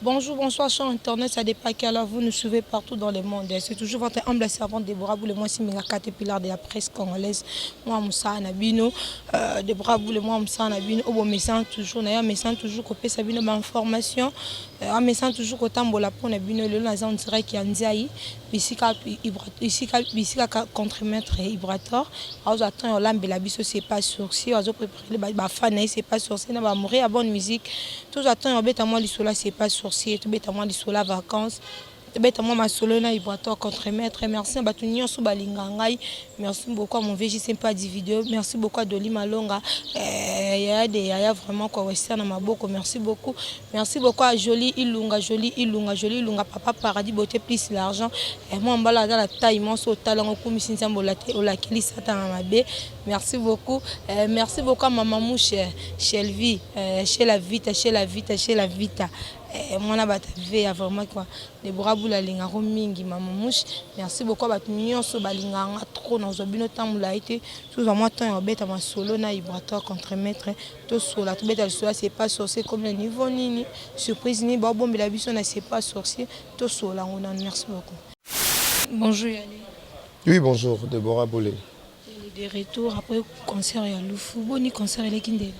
Bonjour, bonsoir, chers internautes, ça dépend quelle heure vous nous suivez partout dans le monde. C'est toujours votre humble servante Deborah Boule, moi Siminga Caterpillar de la presse congolaise. Moi Moussa Nabino, Deborah Boule, moi Moussa Nabino, Obo Messan toujours, na Messan toujours kopesa bino ba information, Messan toujours kotambola pona bino lelo naza on dirait qu'il y a Nzai, bisika bisika bisika contre-maître Ibrator, azo temps olambela biso c'est pas sorcier, azo préparer ba fan na c'est pas sorcier na ba mourir à bonne musique. Tozwa temps ya kobeta mwa lisolo ya c'est pas sorcier, tobeta mwa lisolo ya vacances, tobeta mwa masolo na Ibrator contre maître. Merci na bato nyonso balinga ngai. Merci beaucoup à mon VJC Mpadi vidéo. Merci beaucoup à Dolly Malonga. Yaya de Yaya vraiment quoi Western na maboko. Merci beaucoup. Merci beaucoup à Jolie Ilunga, Jolie Ilunga, Jolie Ilunga, Papa Paradis beauté plus l'argent. Moi mbala dans la taille immense au talent okumisi nzambe olakeli satan na mabe. Merci beaucoup. Merci beaucoup à Maman Mouche, Shelvi, chez la Vita, chez la Vita, chez la Vita. Mwana bata veya vraiment quoi. Deborah Boula lingaro mingi Maman Mouche. Merci beaucoup à bato nyonso balinganga trop na zobino tambola été. Tout moi temps ya beta ma solo na Ibrator contre maître. To sola to beta solo c'est pas sorcier comme le niveau nini. Surprise ni ba bombela biso na c'est pas sorcier. To sola on merci beaucoup. Bonjour Yannick. Oui, bonjour Deborah Boulé. De retour après concert ya Lufu. Boni concert eleki ndenge.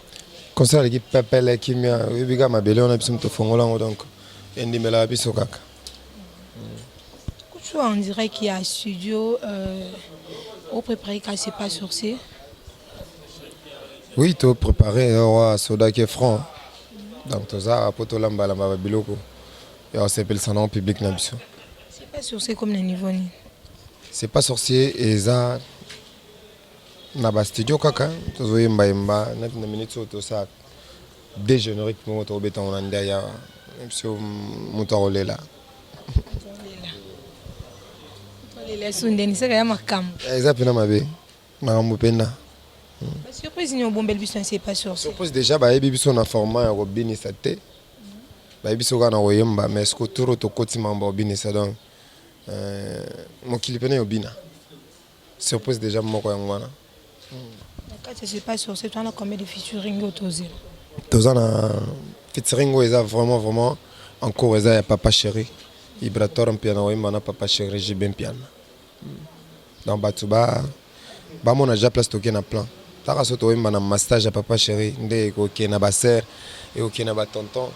Concert eleki pepele kimia, oyebi kaka mabele wana biso moto fongola yango donc endimelaka biso kaka. Kutu on dirait qu'il y a studio au préparé quand c'est pas sorcier. Oui, to préparé wa soda qui est franc. Donc toza po tolamba lamba biloko. Ya osepelisa na public na biso. C'est pas sorcier comme na niveau ni. C'est pas sorcier eza na ba studio kaka tozoyemba yemba nati na minute oyo tosala deux générique moko tokobeta ngo na ndai awa biso moto akolela. Lela sundeni seka ya makambo. Eza pena mabe makambo pena. Surprise ni obombeli biso c'est pas sorcier. Surprise déjà bayebi biso na format ya kobinisa te. Bayebi biso kaka na koyemba mais ce que toro tokoti makambo ya kobinisa donc mokili pene yobina. Surprise déjà moko yango wana. Na kati c'est pas sorcier toi na combien de featuring otozela? Toza na featuring oyo eza vraiment vraiment encore eza ya Papa Chéri Ibrator Mpiana oyemba na Papa Chéri JB Mpiana. Donc bato ba bamona déjà place toke na plan. Taka so toyemba na massage ya Papa Chéri nde ekoke na ba sœur, ekoke na ba tonton,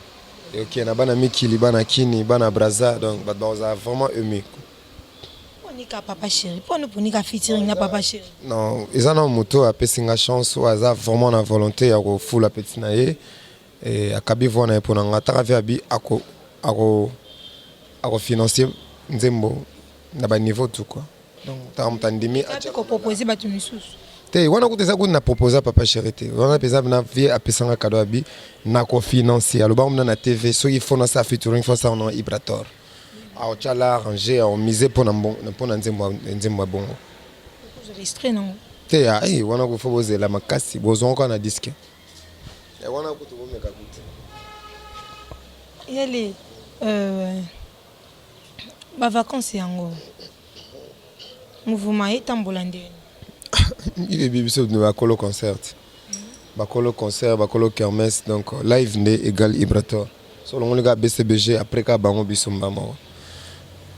ekoke na bana mikili, bana kini, bana braza donc bato bakozala vraiment ému. Ponika Papa Chéri, pona ponika featuring na Papa Chéri. Non, eza na moto apesi nga chance oyo aza vraiment na volonté ya kofula petit na ye et akabi voix na ye mpona nga taka vi abi ako ako ako financer nzembo na ba niveau tout quoi. Donc taka moto andimi ko proposer bato misusu. Te wana kuta eza kuta na proposer Papa Chéri te. Wana mpenza na vie apesanga cadeau abi na ko financer aloba mna na TV soki faut na sa featuring faut sa na Ibrator. Aotyala arranger aomise mpona mpona nzembo nzembo ya bongo. Enregistré nango. Te ya eh wana ko faut bozela makasi bozonga kaka na disque. Wana kutu bomeka kutu. Yali ba vacances yango mouvement etambola ndeni. Ibebi biso bakolo concert. Bakolo concert, bakolo kermesse donc live nde égal Ibrator. So longoli kaka BCBG après kaka bango biso mbama.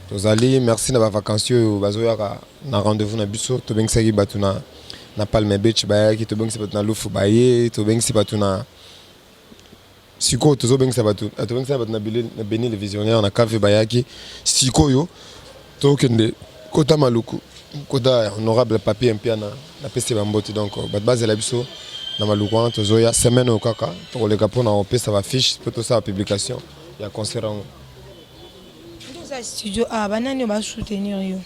Tozali merci na ba vacances oyo bazoyaka na rendez-vous na biso tobengisaki bato na na Palme Beach bayaki tobengisi bato na Lufu baye tobengisi bato na sikoyo tozobengisa bato tobengisa bato na Beni le visionnaire na cave bayaki sikoyo tokende kota Maluku kota honorable Papier Mpiana napesi bambote donc bato bazela biso na Maluku wana tozoya semaine oyo kaka tokoleka mpona kopesa bafiche mpo tosala publication ya concert yango. Ndoza studio ah banani ba soutenir yo?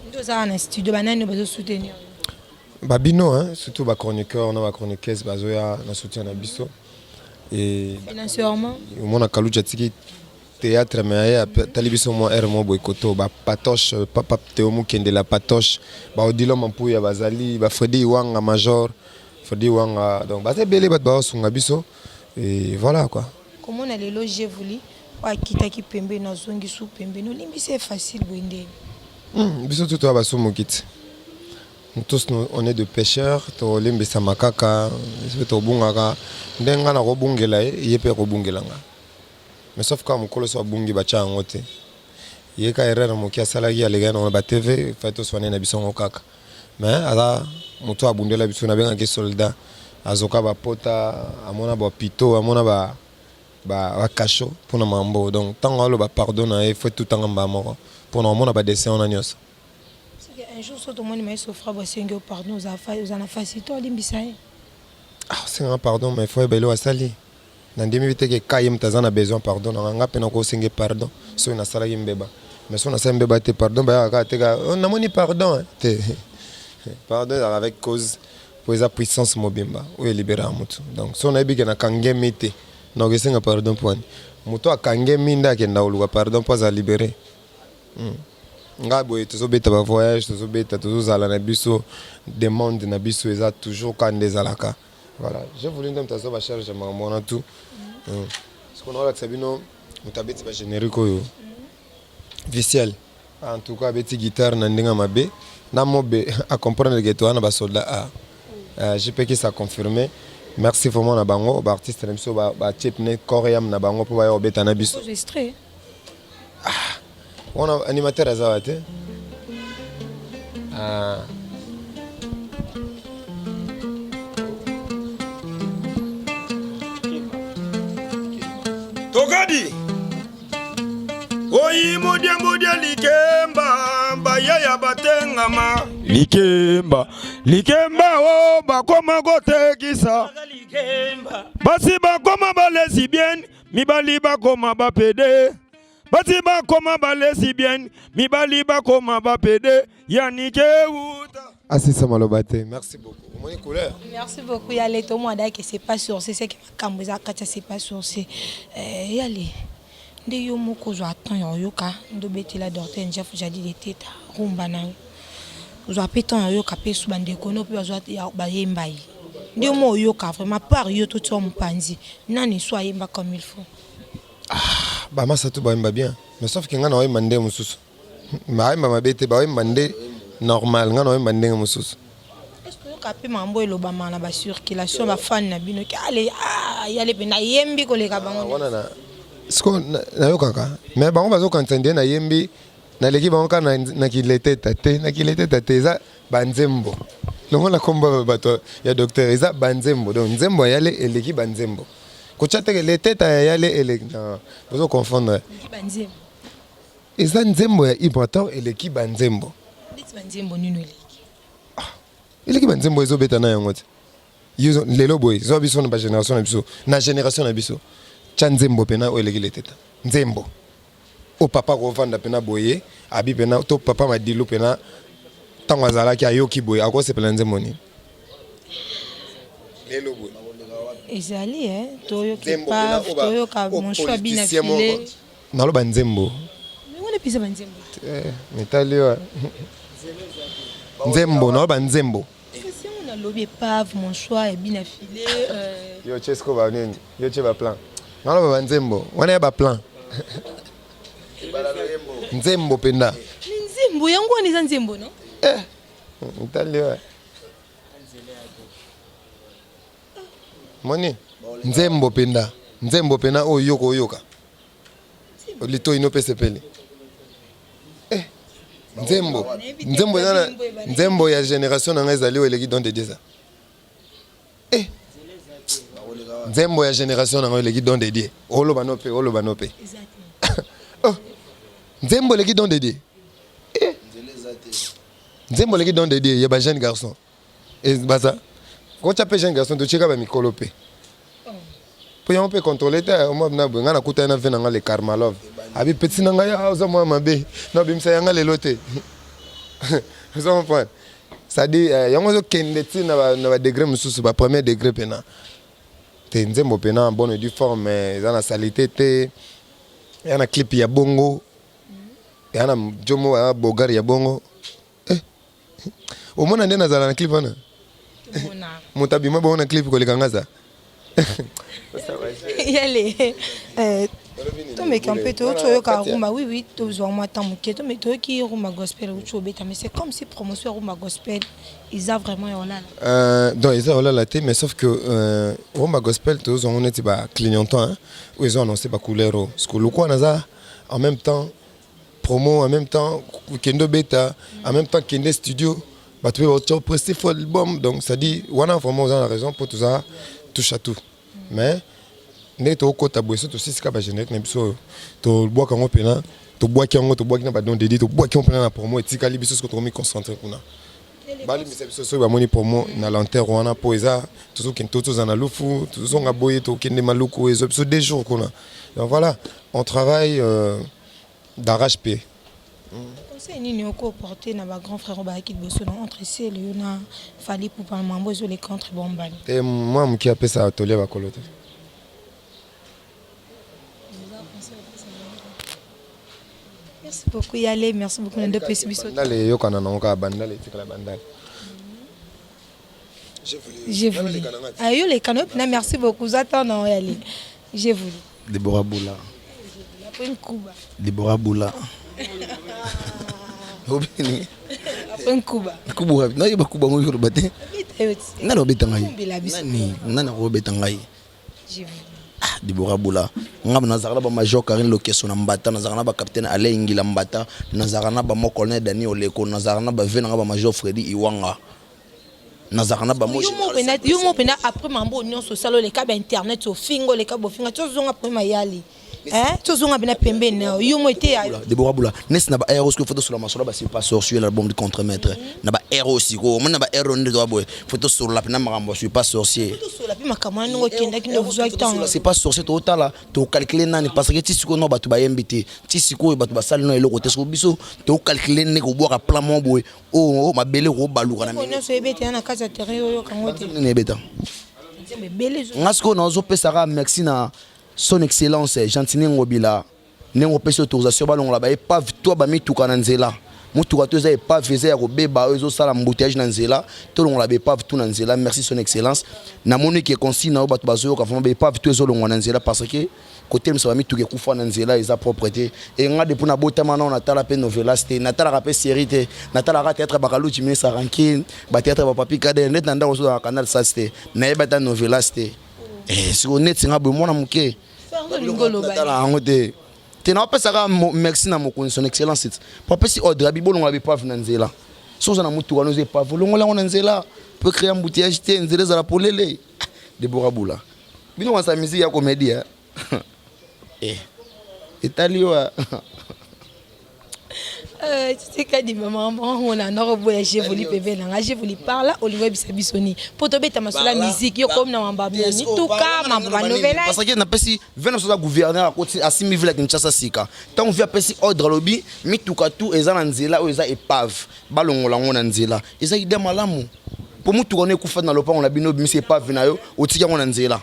Ndoza na studio banani bazo soutenir yo? Babino hein, surtout ba chroniqueur na ba chroniqueuse bazoya na soutien na biso et financièrement omona Kalucha tiki théâtre mais aye atali biso mwa air mwa boye koto ba patoche papa Théo Mukende la patoche ba Odilon Mampuya bazali ba Freddy Iwanga major Freddy Iwanga donc baza ebele bato bazosunga biso et voilà quoi. Komona lelo j'ai voulu akitaki pembeni azongi su pembeni olimbisi ye facile boye ndeni. Biso tu toya basumuki ti. Nous tous nous, on est de pêcheurs, tolimbisama kaka, soki tobungaka ndenge nga nakobungela ye, ye mpe akobungela nga. Mais sauf kaka mokolo so abungi batya yango te. Ye ka erreur moke asalaki alekaki nango na ba TV, fallait toswane na biso yango kaka. Mais aza moto abundela biso, nabengaki soldat, azoka ba pota, amona ba hôpitaux, amona ba ba cachot mpona mambo. Donc ntango aloba pardon na ye, faut tutanga mbala moko mpona omona ba dessin wana nyonso. Soki un jour so tomoni maestro Frabo asengi yo pardon, oza na facilité olimbisa ye? Ah, osengaka pardon, mais faut yeba eloko asali. Nandimi te ke ka ye moto aza na besoin pardon na nga, nga mpe nakosenge pardon soki nasalaki mbeba. Mais soki nasali mbeba te, pardon bayaka kaka te kaka oh, namoni pardon te. Pardon ezalaka avec cause, po eza puissance mobimba oyo eliberaka motu. Donc soki nayebi ke nakangemi te, nakoki pardon mpo wani moto akangemi nde akenda koluka pardon mpo aza libéré. Ngai boye tozobeta ba voyage, tozobeta, tozozala na biso, demande na biso eza toujours ka nde ezalaka. Voilà, j'ai voulu nde moto azwa ba charge ya makambo wana tout. Soki naolakisa bino moto abeti ba générique oyo viciel, en tout cas abeti guitare na ndenge ya mabe na mobe a comprendre ke toza na basoldat a JP Kis a confirmé. Merci vraiment na bango ba artiste na biso batie pene corps yam na bango mpo baya kobeta na biso. Enregistré. Ah, wana animateur aza wa te. Ah. Tokadi oyi mudia mudia likemba bayaya batengama likemba likemba o bakoma kotekisa basi bakoma ba lesbienne, mibali bakoma ba pédé, basi bakoma ba lesbienne, mibali bakoma ba pédé, yanike wuta. Asisa maloba te. Merci beaucoup, omoni couleur. Merci beaucoup Yale. Tomona ke c'est pas sorcier, c'est que makambo eza kati ya c'est pas sorcier. Yale, nde yo moko ozwa temps ya oyoka nde obetela docteur Jeff Jadi de Teta rumba na yo, ozwa mpe temps ya oyoka mpe su bandeko no mpe bazwa bayemba ye, nde yo mo oyoka vraiment par yo totia mopanzi nani so ayemba comme il faut? Ah, bamasa to bayemba bien, mais sauf ke ngai na oyemba ndenge mosusu. Bayemba mabe te, bayemba nde normal, ngai na oyemba ndenge mosusu. Est-ce que oyoka mpe makambo elobama na ba circulation, bafani na bino ke ale, ah, yale mpe nayembi koleka bango? Wana na siko nayokaka, mais bango bazokanisa nde nayembi naleki bango kaka na kileteta te. Na kileteta te, eza banzembo longola kombo bato ya docteur, eza banzembo. Donc nzembo ya yale eleki banzembo. Kotya teke leteta ya yale eleki, bozo confondre. Banzembo. Eza nzembo ya Ibrator eleki banzembo. Neti banzembo nini eleki? Ah, eleki banzembo ezobeta na yango te lelo boye. Zwa biso na ba génération na biso, na génération na biso, tya nzembo mpena oyo eleki leteta, nzembo oyo papa kovanda mpena boye abi mpena to papa Madilu mpena ntango azalaki ayoki boye akosepela nzembo nini lelo boye? Ezali toyoka epave, toyoka monchoa bina file. Naloba nzembo. Wana epesa banzembo. Mitali wa nzembo, naloba nzembo. Kasi yango nalobi epave, monchoa ebina file. Yo tie siko banini, yo tie ba plan, naloba banzembo wana ya ba plan, nzembo mpenza. Nzembo yango wana eza nzembo no. Mitali wa moni nzembo mpenza, nzembo mpenza oyo yo koyoka litoi no mpe sepeli. Nzembo, nzembo eza na nzembo ya génération na ngai ezali oyo eleki don de Dieu. Nzembo ya génération na ngai eleki don de Dieu, oloba no mpe, oloba no mpe. Oh, nzembo eleki don de Dieu, nzembo eleki don de Dieu ya ba jeune garçon baza kotya mpe jeune garçon, totyeka bamikolo mpe mpo yango mpe contrôle te. Omwa na boye ngai nakutani na ve na ngai le Karmalove, abi peti na ngai oza mwa mabe, nabimisa yanga lelo te. Oza comprendre, c'est-à-dire yango ezokende ti na ba degré mosusu, ba premier degré mpena te. Nzembo mpena bonne et due forme, eza na saleté te, eza na clip ya bongo, eza na jomo ya bogare ya bongo. Omona nde nazala na clip wana, moto abima bongo na clip koleka nga za. Yale. Tomeka mpe toyoti oyoka rumba. Oui, tozwa mwa temps moke. Toyoki rumba gospel outi obeta, mais c'est comme si promotion ya rumba gospel eza vraiment ya olala. Donc eza olala te, mais sauf que rumba gospel tozwango neti baclignotant oyo ezo annonce bacouleur oyo, parce que lokwa naza en même temps promo, en même temps kende obeta, en même temps kende studio, bato mpe batia prester fo album. Donc ça dit wana vraiment oza na raison, mpo toza touche à tout. Mais ndenge tokokɔta boye, so tosisika bagénérique na biso oyo, tobwaka yango mpena, tobwaki yango, tobwaki na badon dedi, tobwaki yango mpena na promo. Etikali biso soki tokomi concentré kuna, balimbisa biso soki bamoni promo na lenteur wana, mpo eza tozokende, tozala na lufu, tozonga boye, tokende maluku, ezwa biso 2 jours kuna. Donc voilà, on travaille d'arrache pied. Conseil nini okoporte na bagrand frère oyo bayaki liboso na entre sele yo na Fally Ipupa, mambo ezoleka entre bombani? Te, mwa moke apesa tolia bakolo te. Merci beaucoup Yale, merci beaucoup na nde opesi biso. Bandale eyokana nango kaka, bandale etikala bandale. J'ai voulu ayo lekana yo mpena. Merci beaucoup, za temps na Yale, j'ai voulu. Deborah Boula. Après nkuba. Deborah Boula. Obini. Après nkuba. Nkuba, nayeba kuba ngo yoloba te. Beta yo ti. Nani obeta ngai? Kumbela biso. Nani nani akobeta ngai? J'ai voulu. Ah, Deborah Boula. Nga nazalaka na bamajor Karine Lokeso na mbata, nazalaka na bacapitaine Alain Ingila mbata, nazalaka na bamo colonel Dani Oleko, nazalaka na bave nanga bamajor Fredi Iwanga, nazalaka na bamo. Yo mo mpena après mambo nyonso osala, oleka bainternet, ofinga, oleka bofinga, tozonga problème ayali, tozonga mpena pembeni na yo, yo mo ete ya. Deborah Boula, nesi na ba air oyo, faut tosolola masolo ba c'est pas sorcier, l'album du contremaître, na ba air oyo sikoyo omoni na ba air oyo nde toa boye, faut tosolola mpena makambo ya c'est pas sorcier. Tosola mpe makambo wana ndenge okendaki nde ozwaki ntango. C'est pas sorcier, totala tocalcule nani, parce que ti sikoyo no bato bayembi te, ti sikoyo bato basali no eloko te. Sikoyo biso tocalcule nde kobwaka plan moko boye oyo mabele kobaluka na nyonso ebeta na kati ya terrain, oyoka yango te. Nini ebeta? Nzembo ebele. Nga sikoyo nazopesaka merci na Son Excellence Gentiny Ngobila, ndenge opesi autorisation balongola baépave to bamituka na nzela. Motuka to eza épave, eza ya kobeba, oyo ezosala embouteillage na nzela, tolongola baépave tu na nzela. Merci Son Excellence, namoni ke consigne na oyo bato bazoyoka vraiment, baépave to ezolongwa na nzela, parce que kotelemisa bamituka ekufa na nzela eza propre te. E nga depuis nabotama nao natala mpe novelas te, natalaka mpe série te, natalaka théâtre bakaluti, ministre rankine, bathéâtre bapapi kader neti na ndako ozozaka Canal Sas te, nayeba ata novelas te. Sikoyo neti nga boye mwana moke natala yango te te. Naopesaka merci na mokonzi Son Excellence po apesi ordre abi bolongola baépave na nzela. So oza na motuka no eza épave, olongola yango na nzela po ecréer embouteillage te, nzela ezala polele. Debora Bula, bino wansa musique ya comédie etali yo. Tika dima makambo yango na ndako boya. J'ai voulu pembe na nga, j'ai voulu par là olingo oyebisa biso nini mpo tobeta masolo ya musique? Yo komi na mambo ya mituka, mambo banovela. Parce que napesi ve na biso aza gouverneur, akoti asimbi ville ya Kinshasa sika. Ntango vi apesi ordre, alobi mituka tu eza na nzela oyo eza épave, balongola yango na nzela. Eza idée malamu, mpo mutuka no ekufa na lopango na bino, obimisi épave na yo, otiki yango na nzela.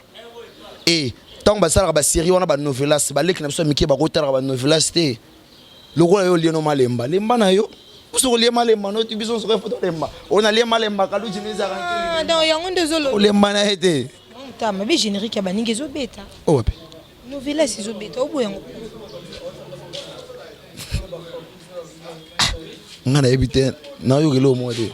E ntango basalaka basérie wana, banovelas, baleki na biso ya mike bakotalaka banovelas te. Lokola yo olieno malemba lemba na yo, biso kolia malemba no ti biso soki foto lemba oyo nalia malemba kaluji mizaka. Donc yango nde ezoloba. Olemba na ye te. Tama be générique ya baningi ezobeta. Oyo wapi? Novelas ezobeta, oboya yango. Nga nayebi te, nayoka eloko moko te.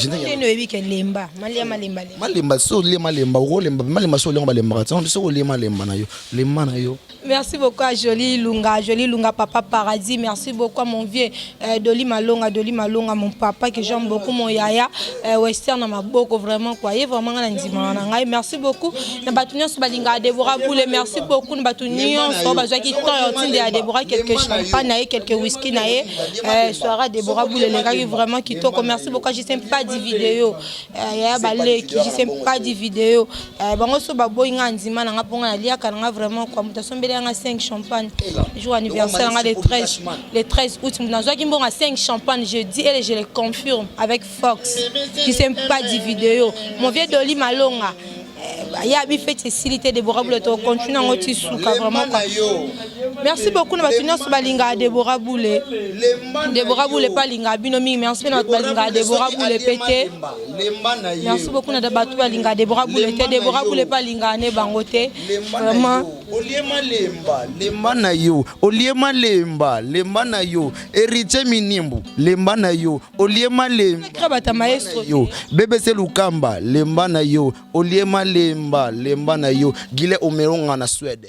Ndeni oyebi ke lemba malia malemba lemba. Malemba, so olie malemba, okolemba malemba. So oliango balembaka te, soki olie malemba na yo, lemba na yo. Merci beaucoup à Jolie Lunga, Jolie Lunga, Papa Paradis. Merci beaucoup à mon vieux Doli Malonga, Doli Malonga, mon papa que j'aime beaucoup, mon yaya, Western na maboko vraiment quoi. Il vraiment na ndima na ngai. Merci beaucoup. Na batu nyonso balinga Deborah Boule, merci beaucoup. Na batu nyonso bazwaki temps ya otinde ya Deborah quelques champagne na ye, quelques whisky na ye. Soirée Deborah Boule elekaki vraiment kitoko. Merci beaucoup à Justin pas di vidéo. Yaya baleki Justin pas di vidéo. Bango so baboyi nga ndima na nga mpo nga naliaka na nga vraiment quoi. Moto asombeli yanga 5 champagne jour anniversaire nga le 13, le 13 août, moto nazwaki mbongo 5 champagne, je dis et je le confirme avec Fox qui sait pas di vidéo. Mon vieux Doli Malonga. Ya bi fête esili te, Debora Bule, tocontinue yango ti suka vraiment quoi. Merci beaucoup na bato nyonso balingaka Debora Bule. Debora Bule mpe alingaka bino mingi. Merci mpe na bato balingaka Debora Bule mpe te. Merci beaucoup na bato balingaka Debora Bule te. Debora Bule mpe alingaka ne bango te vraiment. Oliema lemba, lemba na yo. Oliema lemba, lemba na yo. Héritier Minimbu, lemba na yo. Oliema lemba Kra bato maestro. Yo BBC Lukamba, lemba na yo. Oliema lemba, lemba na yo. Gile Omeronga na Suède.